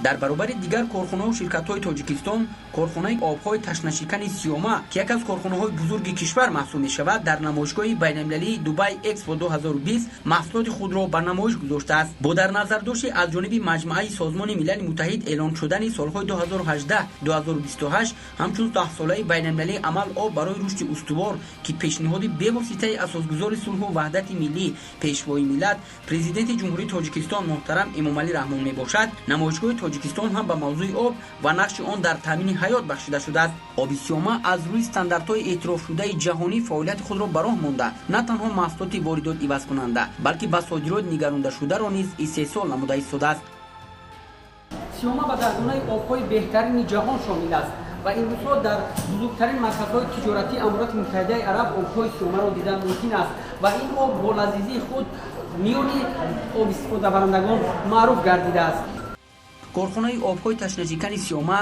Дар баробари дигар корхонаву ширкатҳои Тоҷикистон, корхонаи обҳои ташнашикани Сиёма, ки яке аз корхонаҳои бузурги кишвар маҳсуб мешавад, дар намоишгоҳи байналмилалии Дубай Экспо 2020 маҳсулоти худро ба намоиш гузоштааст. Бо дар назардошти аз ҷониби маҷмӯаи Созмони Милали Муттаҳид эълон шудани солҳои 2018-2028 ҳамчун даҳсолаи байналмилалии амал об барои рушди устувор, ки пешниҳоди бевоситаи асосгузори сулҳу ваҳдати миллӣ, Пешвои миллат, Президенти Ҷумҳурии Тоҷикистон муҳтарам Эмомалӣ Раҳмон мебошад, намоишгоҳи Тоҷикистон ҳам ба мавзӯи об ва нақши он дар таъмини ҳаёт бахшида шудааст. Оби Сиёма аз рӯи стандартҳои эътирофшудаи ҷаҳонӣ фаъолияти худро ба роҳ монда, на танҳо маҳсулоти воридот ивазкунанда, балки ба содирот нигарондашударо низ истеҳсол намуда истодааст. Сиёма ба даҳгонаи обҳои беҳтарини ҷаҳон шомил аст ва имрӯзҳо дар бузургтарин марказҳои тиҷоратии Аморати Муттаҳидаи Араб обҳои Сиёмаро дидан мумкин аст ва ин об бо лазизии худ миёни об истифодабарандагон маъруф гардидааст. Корхонаи обҳои ташнашикани Сиёма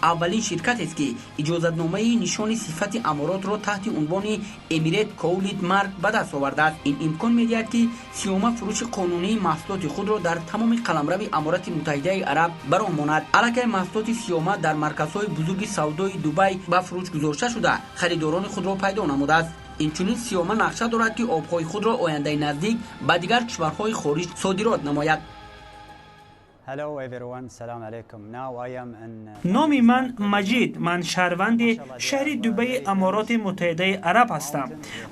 аввалин ширкатест, ки иҷозатномаи нишони сифати Аморотро таҳти унвони Emirates Quality Mark ба даст овардааст. Ин имкон медиҳад, ки Сиёма фурӯши қонунии маҳсулоти худро дар тамоми қаламрави Аморати Муттаҳидаи Араб ба роҳ монад. Аллакай маҳсулоти Сиёма дар марказҳои бузурги савдои Дубай ба фурӯш гузошта шуда, харидорони худро пайдо намудааст. Инчунин Сиёма нақша дорад, ки обҳои худро ояндаи наздик ба дигар кишварҳои хориҷ содирот намояд. Номи ман Маҷид. Ман шаҳрванди шаҳри Дубаи Амороти Муттаҳидаи Араб ҳастам.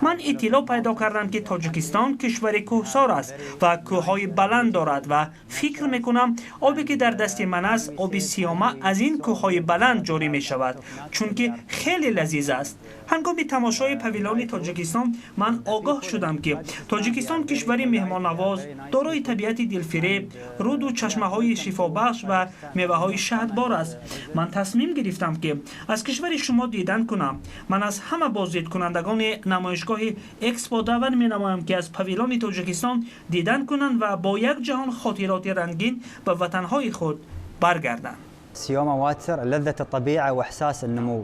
Ман иттилоъ пайдо кардам, ки Тоҷикистон кишвари кӯҳсор аст ва кӯҳҳои баланд дорад, ва фикр мекунам, обе ки дар дасти ман аст, оби Сиёма аз ин кӯҳҳои баланд ҷорӣ мешавад, чунки хеле лазиз аст. Ҳангоми тамошои павилони Тоҷикистон ман огоҳ шудам, ки Тоҷикистон кишвари меҳмоннавоз, дорои табиати дилфиреб, руду чашмаҳои шифобахш ва меваҳои шаҳдбор аст. Ман тасмим гирифтам, ки аз кишвари шумо дидан кунам. Ман аз ҳама боздидкунандагони намоишгоҳи Экспо даъват менамоям, ки аз павилони Тоҷикистон дидан кунанд ва бо як ҷаҳон хотироти рангин ба ватанҳои худ баргарданд. Sioma Water, لذة الطبيعة وإحساس النمو.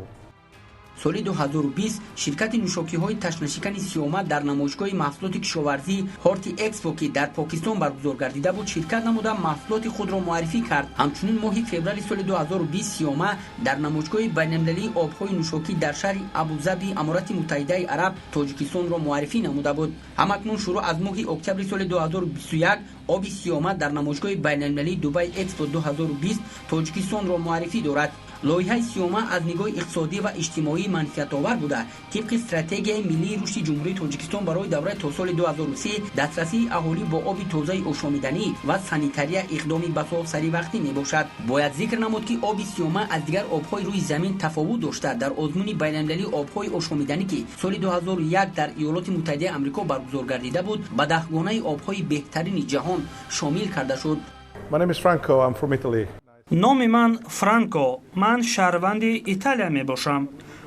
Соли 2020 ширкати нӯшокиҳои ташнашикани Сиёма дар намоишгоҳи маҳсулоти кишоварзӣ Хорти Экспо, ки дар Покистон баргузор гардида буд, ширкат намуда, маҳсулоти худро муаррифӣ кард. Ҳамчунин моҳи феврали соли 2020 Сиёма дар намоишгоҳи байналмилалии обҳои нӯшокӣ дар шаҳри Абузаби Аморати Муттаҳидаи Араб Тоҷикистонро муаррифӣ намуда буд. Ҳамакнун шурӯъ аз моҳи октябри соли 2021 оби Сиёма дар намоишгоҳи байналмилалии Дубай Экспо 2020 Тоҷикистонро муаррифӣ дорад. Лоиҳаи Сиёма аз нигоҳи иқтисодӣ ва иҷтимоӣ манфиатовар буда, тибқи стратегияи миллии рушди Ҷумҳурии Тоҷикистон барои давраи то соли 2030 дастрасии аҳолӣ бо оби тозаи ошомиданӣ ва санитария иқдоми басо саривақтӣ мебошад. Бояд зикр намуд, ки оби Сиёма аз дигар обҳои рӯи замин тафовут дошта, дар озмуни байналмилалии обҳои ошомиданӣ, ки соли 2001 дар Иёлоти Муттаҳидаи Амрико баргузор гардида буд, ба даҳгонаи обҳои беҳтарини ҷаҳон шомил карда шуд. My name is Franco. I'm from Italy. Номи ман Франко, ман шаҳрванди Италия мебошам.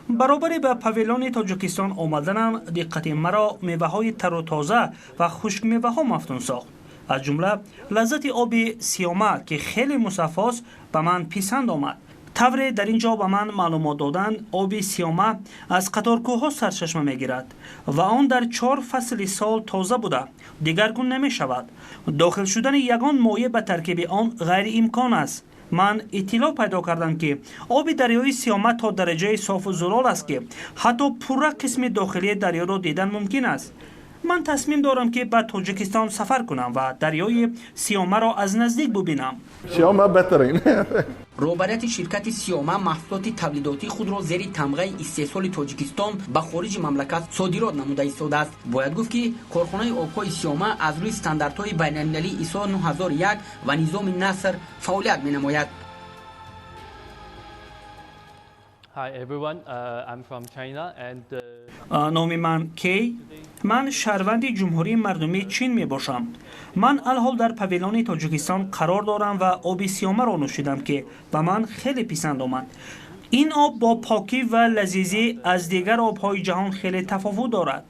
Баробари ба павилони Тоҷикистон омаданам диққати маро меваҳои тару тоза ва хушкмеваҳо мафтун сохт. Аз ҷумла лаззати оби Сиёма, ки хеле мусаффост, ба ман писанд омад. Тавре дар ин ҷо ба ман маълумот доданд, оби Сиёма аз қаторкӯҳҳо сарчашма мегирад ва он дар чор фасли сол тоза буда, дигаргун намешавад. Дохил шудани ягон моеъ ба таркиби он ғайриимкон аст. Ман иттилоъ пайдо кардам, ки оби дарёи Сиёма то дараҷаи софу зулол аст, ки ҳатто пурра қисми дохилии дарёро дидан мумкин аст. Ман тасмим дорам, ки ба Тоҷикистон сафар кунам ва дарёи Сиёмаро аз наздик бубинам. Сиёма беҳтарин. Роҳбарияти ширкати Сиёма маҳсулоти тавлидотии худро зери тамғаи истеҳсоли Тоҷикистон ба хориҷи мамлакат содирот намуда истодааст. Бояд гуфт, ки корхонаи обҳои Сиёма аз рӯи стандартҳои байналмилалии ИСО 9001 ва низоми Наср фаъолият менамояд. Hi everyone, I'm from China and Номи ман Кей, ман шаҳрванди Ҷумҳурии Мардумии Чин мебошам. Ман алҳол дар павилони Тоҷикистон қарор дорам ва оби Сиёмаро нӯшидам, ки ба ман хеле писанд омад. Ин об бо покӣ ва лазизӣ аз дигар обҳои ҷаҳон хеле тафовут дорад.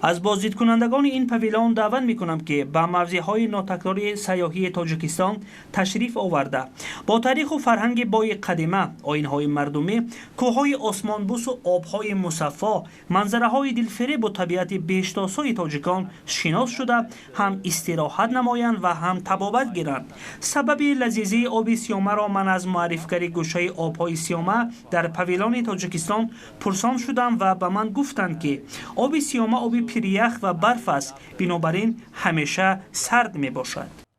Аз боздидкунандагони ин павилон даъват мекунам, ки ба мавзеъҳои нотакрори сайёҳии Тоҷикистон ташриф оварда, бо таъриху фарҳанги бои қадима, оинҳои мардумӣ, кӯҳҳои осмонбӯсу обҳои мусаффо, манзараҳои дилфиребу табиати беҳиштосои тоҷикон шинос шуда, ҳам истироҳат намоянд ва ҳам табобат гиранд. Сабаби лазизии оби Сиёмаро ман аз муаррифгари гӯшаи обҳои Сиёма дар павилони Тоҷикистон пурсон шудам ва ба ман гуфтанд, ки оби Сиёма оби пириях ва барф аст, бинобар ин ҳамеша сард мебошад.